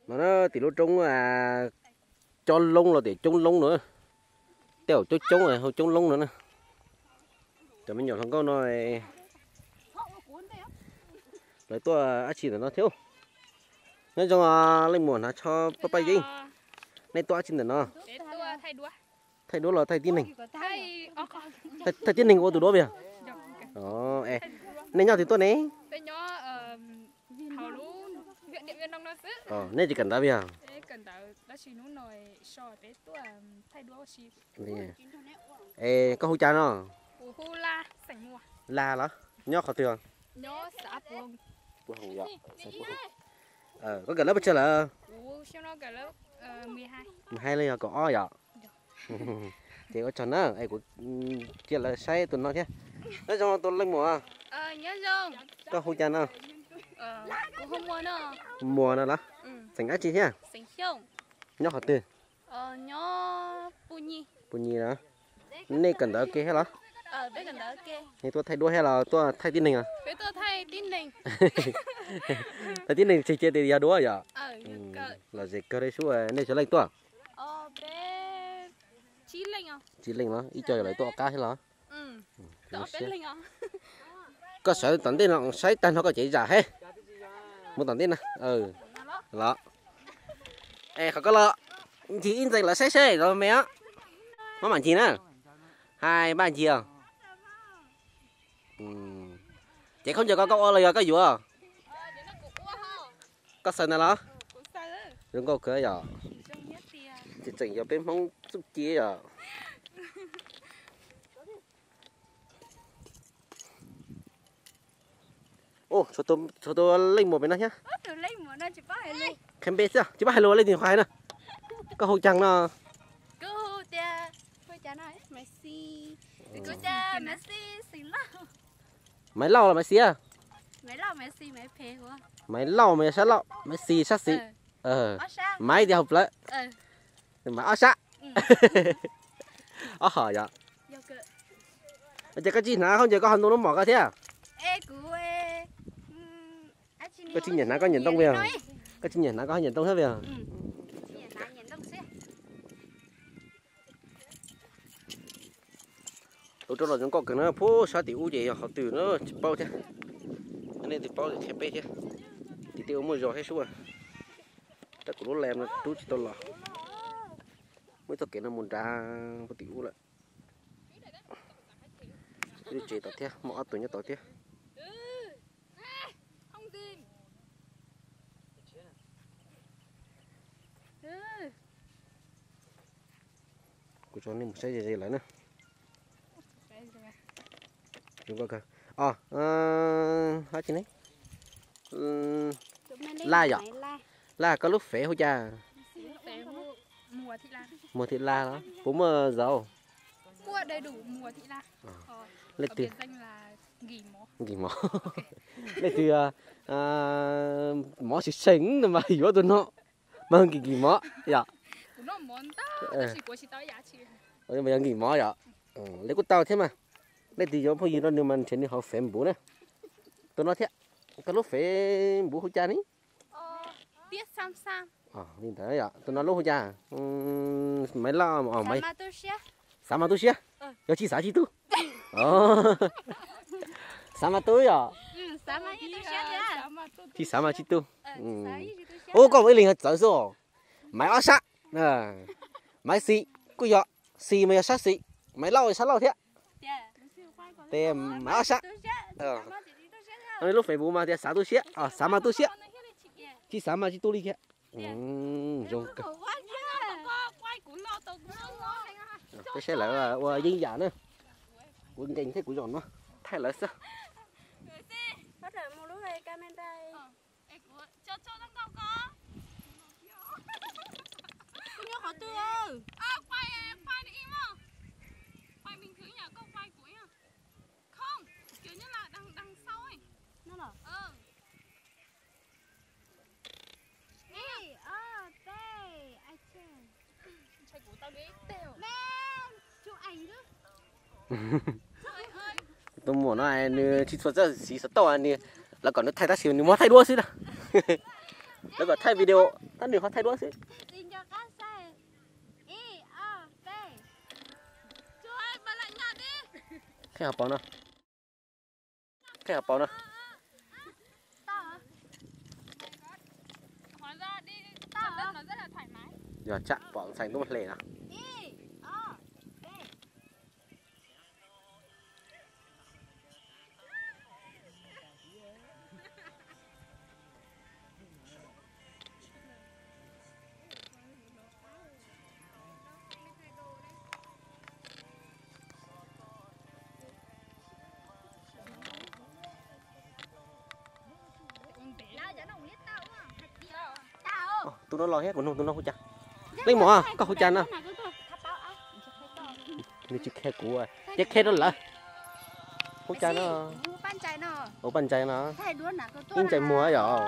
No na, tim lub roob cob loob los tias coob loob no, tej zaum coob coob hu coob loob no na. Cov me nyuam hluas nkauj no lawv tuaj dab tsi ntawm no thiab? Nyob zoo leej muam hnav tsho paj paj yeeb, nej tuaj dab tsi ntawm no? Thaij duab los thaij tib neeg? Thaij tib neeg ua tus duab yog? Nej nyob twg tuaj ne? Nej tsis kawm ntawv yog? Es koj hu cas no? Las los? Nyob qhov twg? Koj kawm lab pes tsawg lawm? Mười hai los yog kaum ob yom? Ces ua tsaug na, es kuv cia lawv saib tus no thiab. Nyob zoo tus leej muam. Koj hu cas no? Muas no los? Xeem dab tsi thiab? Nyob qhov twg? Pus Nyis los? Nej kawm ntawv ke thiab los? Nej tuaj thaij duab thiab los tuaj thaij tib neeg? Thaij tib neeg tseg cia tias yog duab yom? Los zem kawg li sub, nej xyov leej tuaj? Tsib leej los? Ib co yog lawv tuaj qab thiab los? Koj sawv tom ntej no saib tag nrho koj cev zam thiab. Mus tom ntej na. Los, es qhov koj los ncig ib ntxees lawv saib seb los me os. Maj mam ncig na. Hais npaj ncig os. Ces khaub ncaws ko koj ua los yog koj yuav? Koj xaws ntag los? Zoo nkauj kawg yom. Tseem yog peb Hmoob txuj ci yom. Tshuav tus leej muam pem no thiab. Qhia npe xwb tsis paub hais lus, leej twg qhov hais na? Koj hu cas no? Maiv Lauj los Maiv Xis? Maiv Lauj mas yog sab laug, Maiv Xis sab xis. Maiv tias hauv plawv. Maiv ob sab. Ob hom yom. Ces koj tsis hnav khaub ncaws koj ho ntu lub mom koj thiab? Koj tsis nyiam hnav koj nyiam ntoo yog? Koj tsis nyiam hnav koj ho nyiam ntoo thiab yog? Lub roob los zoo nkauj kawg na, pub sab tim ub ces yog qhov twg na tsis paub thiab. Nej leej twg paub qhia peb thiab. Tim tej ua muaj zos thiab sub. Tab kuv lub lem no rub tsis tau los. Muaj ib txoj kev no mus nrad puag tim ub lawm. Lub tsev tod thiab, muaj ob tug nyob tod thiab. Kuv tso nej mus saib ze ze lawm na. Laj yom? Laj, koj lub fev hu cas? Muas Thim Laj los? Puas muaj zauv? Leej twg? Nkis Mov. Leej twg mov tsis seem no mas yuav tus no, mas Nkis Nkis Mov yom? Yog Nkis Mov yom? Li kuj tau thiab mas. Leej twg yuav phooj ywg rau nws mas nrhiav nws hauv Facebook na. Tus no thiab, koj lub Facebook hu cas ne? Li ntawd yom, tus no lub hu cas? Maiv Lauj, Xav Mas Tu Siab. Yog tsis xav tsis tu. Xav Mas Tu yom? Tsis xav mas tsis tu. Ub, koj mus ib leeg txawv xwb. Maiv ob sab, Maiv Xis kuj yog, Xis mas yog sab xis, Maiv Lauj sab laug thiab. Tes Maiv ob sab. Lub Facebook mas tias Xav Tu Siab, Xav Mas Tu Siab. Tsis xav mas tsis tu li thiab. Zoo kawg. Peb saib lawv ua yeeb yam na. Kuv nkees thiab kuv zom no. Thaij lawv xwb. Tus muam no nws tsis txhua txawj siv xov tooj, nws, lawv kom nws thaij tab sis nws muab thaij duab xwb na. Lawv kom thaij video, tab nws ho thaij duab xwb. Qheb hauv paus no. Qheb hauv paus no. Yog tsam pom ntxhais tub hle no. Tus no los thiab, kuv nug tus no hu cas. Leej muam, koj hu cas no? Nws tsis qhia kuv, ces qhia rau lawv. Hu cas no? Ua Paj Ntsais no. Ib Ntsais Muas yom.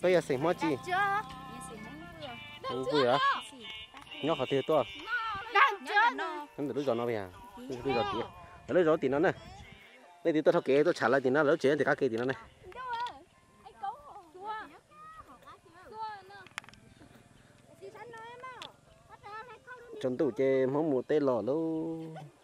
Koj yog xeem Hmoob tsi? Hmoob Vwj os. Nyob qhov twg tuaj? Nyob ntawm lub zos no, lub zos tim, lub zos tim no na. Leej twg tuaj dhau kev tuaj tsham lawv tim no, lawv tsev tim qab kev tim no na. Tsaus ntuj ces Hmoob mus teb los lauj.